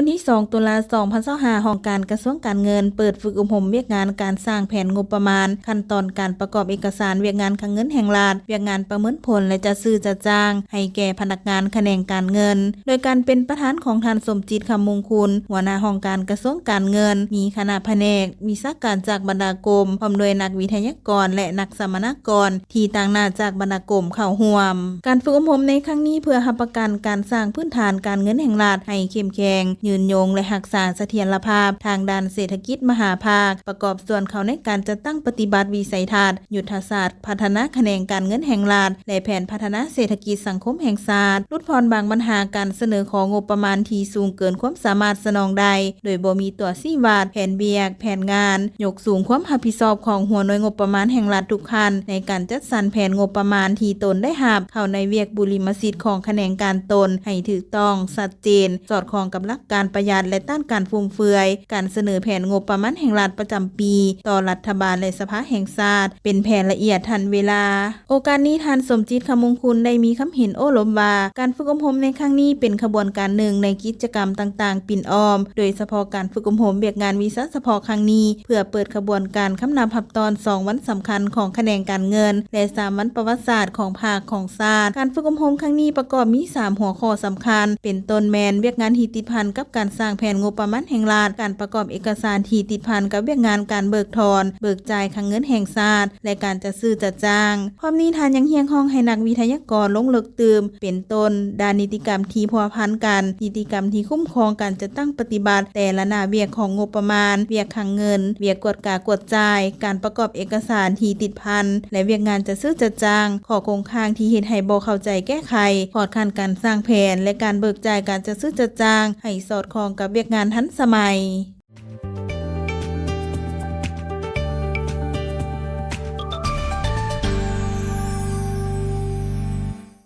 ວັນທີສອງ ຕຸລາ ສອງພັນຊາວຫ້າ ຫ້ອງການກະຊວງການເງິນ ເປີດຝຶກອົບຮົມວຽກງານການສ້າງແຜນງົບປະມານ, ຂັ້ນຕອນການປະກອບເອກະສານວຽກງານຄັງເງິນແຫ່ງລັດ, ວຽກງານປະເມີນຜົນ ແລະ ຈັດຊື້ຈັດຈ້າງ ໃຫ້ແກ່ພະນັກງານຂະແໜງການເງິນ ໂດຍການເປັນປະທານຂອງທ່ານ ສົມຈິດ ຄຳມຸງຄຸນ ຫົວໜ້າຫ້ອງການກະຊວງການເງິນ, ມີຄະນະພະແນກ, ວິຊາການຈາກບັນດາກົມ, ພ້ອມດ້ວຍນັກວິທະຍາກອນ ແລະ ນັກສຳມະນາກອນ ທີ່ຕາງໜ້າຈາກບັນດາກົມເຂົ້າຮ່ວມ. ການຝຶກອົບຮົມໃນຄັ້ງນີ້ເພື່ອຮັບປະກັນການສ້າງພື້ນຖານການເງິນແຫ່ງລັດໃຫ້ເຂັ້ມແຂງ, ຍືນຍົງ ແລະ ຮັກສາສະຖຽນລະພາບທາງດ້ານເສດຖະກິດມະຫາພາກ, ປະກອບສ່ວນເຂົ້າໃນການຈັດຕັ້ງປະຕິບັດວິໄສທັດ, ຍຸດທະສາດພັດທະນາຂະແໜງການເງິນແຫ່ງລັດ ແລະ ແຜນພັດທະນາເສດຖະກິດສັງຄົມແຫ່ງຊາດ, ຫຼຸດຜ່ອນບາງບັນຫາການສະເໜີຂໍງົບປະມານທີ່ສູງເກີນຄວາມສາມາດສະໜອງໄດ້ ໂດຍບໍ່ມີຕົວຊີ້ວັດ, ແຜນວຽກ, ແຜນງານ, ຍົກສູງຄວາມຮັບຜິດຊອບຂອງຫົວໜ່ວຍງົບປະມານແຫ່ງລັດທຸກຂັ້ນ ໃນການຈັດສັນແຜນງົບປະມານທີ່ຕົນໄດ້ຮັບ ເຂົ້າໃນວຽກບຸລິມະສິດຂອງຂະແໜງການຕົນໃຫ້ຖືກຕ້ອງ, ຊັດເຈນ, ສອດຄ່ອງກັບຫຼັກການປະຢັດ ແລະ ຕ້ານການຟຸມເຟືອຍ, ການສະເໜີແຜນງົບປະມານແຫ່ງລັດປະຈຳປີຕໍ່ລັດຖະບານ ແລະ ສະພາແຫ່ງຊາດ ເປັນແຜນລະອຽດທັນເວລາ. ໂອກາດນີ້ ທ່ານ ສົມຈິດ ຄຳມຸງຄຸນ ໄດ້ມີຄຳເຫັນໂອ້ລົມວ່າ ການຝຶກອົບຮົມໃນຄັ້ງນີ້ເປັນຂະບວນການໜຶ່ງໃນກິດຈະກຳຕ່າງໆປິນອ້ອມ, ໂດຍສະເພາະການຝຶກອົບຮົມວຽກງານວິຊາສະເພາະຄັ້ງນີ້ ເພື່ອເປີດຂະບວນການຄຳນັບຮັບຕ້ອນສອງວັນສຳຄັນຂອງຂະແໜງການເງິນ ແລະ ສາມວັນປະຫວັດສາດຂອງພາກຂອງຊາດ. ການຝຶກອົບຮົມຄັ້ງນີ້ປະກອບມີສາມຫົວຂໍ້ສຳຄັນ ເປັນຕົ້ນແມ່ນວຽກງານທີ່ຕິດພັນກັບການສ້າງແຜນງົບປະມານແຫ່ງລັດ, ການປະກອບເອກະສານທີ່ຕິດພັນກັບວຽກງານການເບີກຖອນ, ເບີກຈ່າຍຄັງເງິນແຫ່ງຊາດ ແລະ ການຈັດຊື້ຈັດຈ້າງ. ພ້ອມນີ້ທ່ານຍັງຮຽກຮ້ອງໃຫ້ນັກວິທະຍາກອນລົງເລິກຕື່ມ ເປັນຕົ້ນ ດ້ານນິຕິກຳທີ່ພົວພັນກັນ, ນິຕິກຳທີ່ຄຸ້ມຄອງການຈັດຕັ້ງປະຕິບັດແຕ່ລະໜ້າວຽກຂອງງົບປະມານ, ວຽກຄັງເງິນ, ວຽກກວດກາກວດຈ່າຍ, ການປະກອບເອກະສານທີ່ຕິດພັນ ແລະ ວຽກງານຈັດຊື້ຈັດຈ້າງ, ຂໍ້ຄົງຄ້າງທີ່ເຮັດໃຫ້ບໍ່ເຂົ້າໃຈແກ້ໄຂ, ຂອດຂັ້ນການສ້າງແຜນ ແລະ ການເບີກຈ່າຍການຈັດຊື້ຈັດຈ້າງ ໃຫ້ສອດຄ່ອງກັບວຽກງານທັນສະໄໝ.